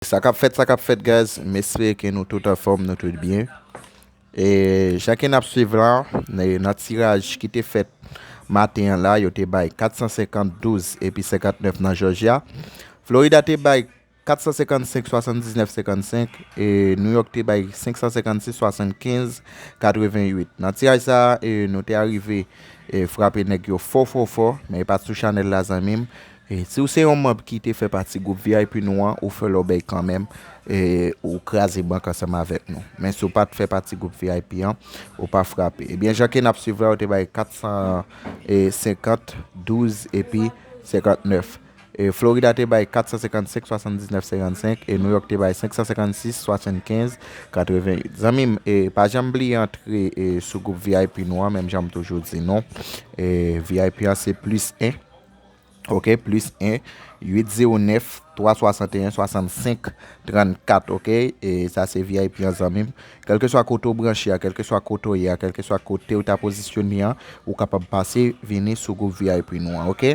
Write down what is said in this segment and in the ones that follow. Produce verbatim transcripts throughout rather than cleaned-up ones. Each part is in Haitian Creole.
Sa k ap fèt, sa k ap fèt, guys. M espere ke nou tout anfòm, nou tout byen. E jan ke n ap swiv la, nan tiraj ki te fèt maten an la, yo te bay kat san senkant douz epi senkant nèf nan Georgia. Florida te bay kat san senkant senk swasanndiznèf senkant senk, e New York te bay senk san senkant sis swasannkenz katreven uit. Nan tiraj sa a, e, nou te arive, e, frape nèg yo fò, fò, fò, men e pa t sou chanèl la, zanmi m. E si w se yon manb ki te fè pati gwoup V I P nou an, ou fè lòbèy kanmenm, e ou kraze bank ansanm avèk nou. Men si w pa t fè pati gwoup V I P an, ou pa frape. Ebyen, jan ke n ap swiv la, yo te bay kat san senkant douz epi senkant nèf. E Florida te bay kat san senkant senk swasanndiznèf senkant senk, e New York te bay senk san senkant sis swasannkenz katreven uit. Zanmi m, e pa janm bliye antre, e, sou gwoup V I P nou an, menm jan m toujou di nou. E V I P an se plis en, ok, plis en uit zewo nèf twa swasanteyen swasannsenk trannkat, ok? E sa se V I P an, zanmi m. Kèlkeswa kote w branche a, kèlkeswa kote w ye a, kèlkeswa kote w ta pozisyone an, ou kapab pase vini sou gwoup V I P nou an, ok?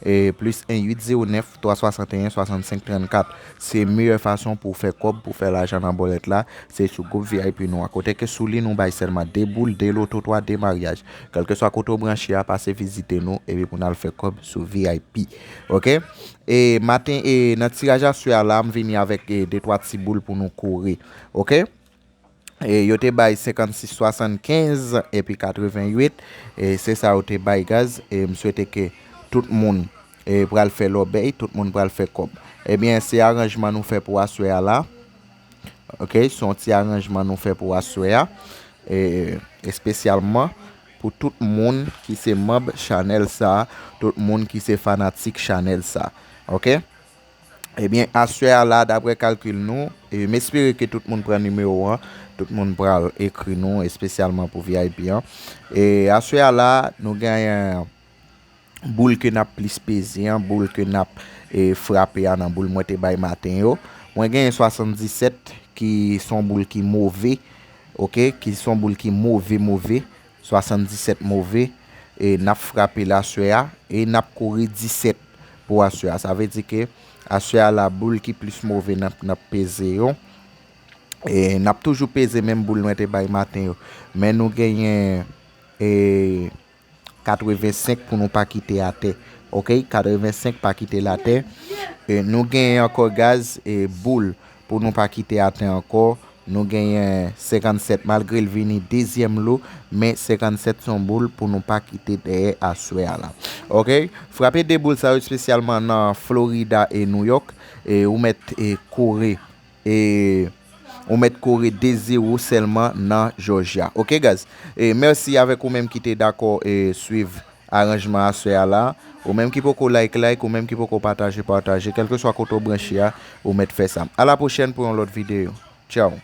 E plis en uit zewo nèf twa swasanteyen swasannsenk trannkat. Se meyè fason pou w fè kòb, pou w fè lajan nan bòlèt la, se sou gwoup V I P nou an. Kote ke sou li nou bay sèlman de boul, de loto, twa, de maryaj. Kèlkeswa kote w branche a, pase vizite nou, epi pou n al fè kòb sou V I P. Ok? E maten, e nan tiraj aswè a la, m vini avèk, e, de twa ti boul pou nou kore. Ok? E yo te bay senkannsis swasannkenz epi katreven uit. E se sa yo te bay, guys. E m swete ke tout moun, e, pral fè lòbèy, tout moun pral fè kòb. Ebyen, se aranjman nou fè pou aswè a la. Ok? Se yon ti aranjman nou fè pou aswè a. E, espesyalman pou tout moun ki se manb chanèl sa, tout moun ki se fanatik chanèl sa. Ok? Ebyen, aswè a la, daprè kalkil nou, e, m espere ke tout moun pran nimewo an, tout moun pral ekri nou, espesyalman pou V I P an. E aswè a la, nou genyen boul ke n ap plis peze an, boul ke n ap, e, frape a nan boul mwen te bay maten yo. Mwen genyen swasanndisèt ki se yon boul ki move, ok, ki se yon boul ki move, move, swasanndisèt move, e n ap frape l aswè a, e n ap kore disèt pou aswè a. Sa vle di ke aswè a la boul ki plis move n ap, n ap peze yo. E n ap toujou peze menm boul mwen te bay maten yo. Men nou genyen, e, katrevensenk pou nou pa kite atè. Ok? Katrevensenk pa kite l atè. E nou genyen ankò, guys, e boul pou nou pa kite atè ankò. Nou genyen senkannsèt, malgre l vini dezyèm lo, men senkannsèt se yon boul pou nou pa kite dèyè aswè a la. Ok? Frape de boul sa yo, espesyalman nan Florida e New York, e ou mèt, e, kore, e ou mèt kore de zewo sèlman nan Georgia. Ok, guys? E mèsi avèk ou menm ki te dakò, e, swiv aranjman aswè a la. Ou menm ki poko like, like, ou menm ki poko pataje, pataje. Kèlkeswa kote w branche a, ou mèt fè sa. A la pwochèn pou yon lòt videyo. Tchaw.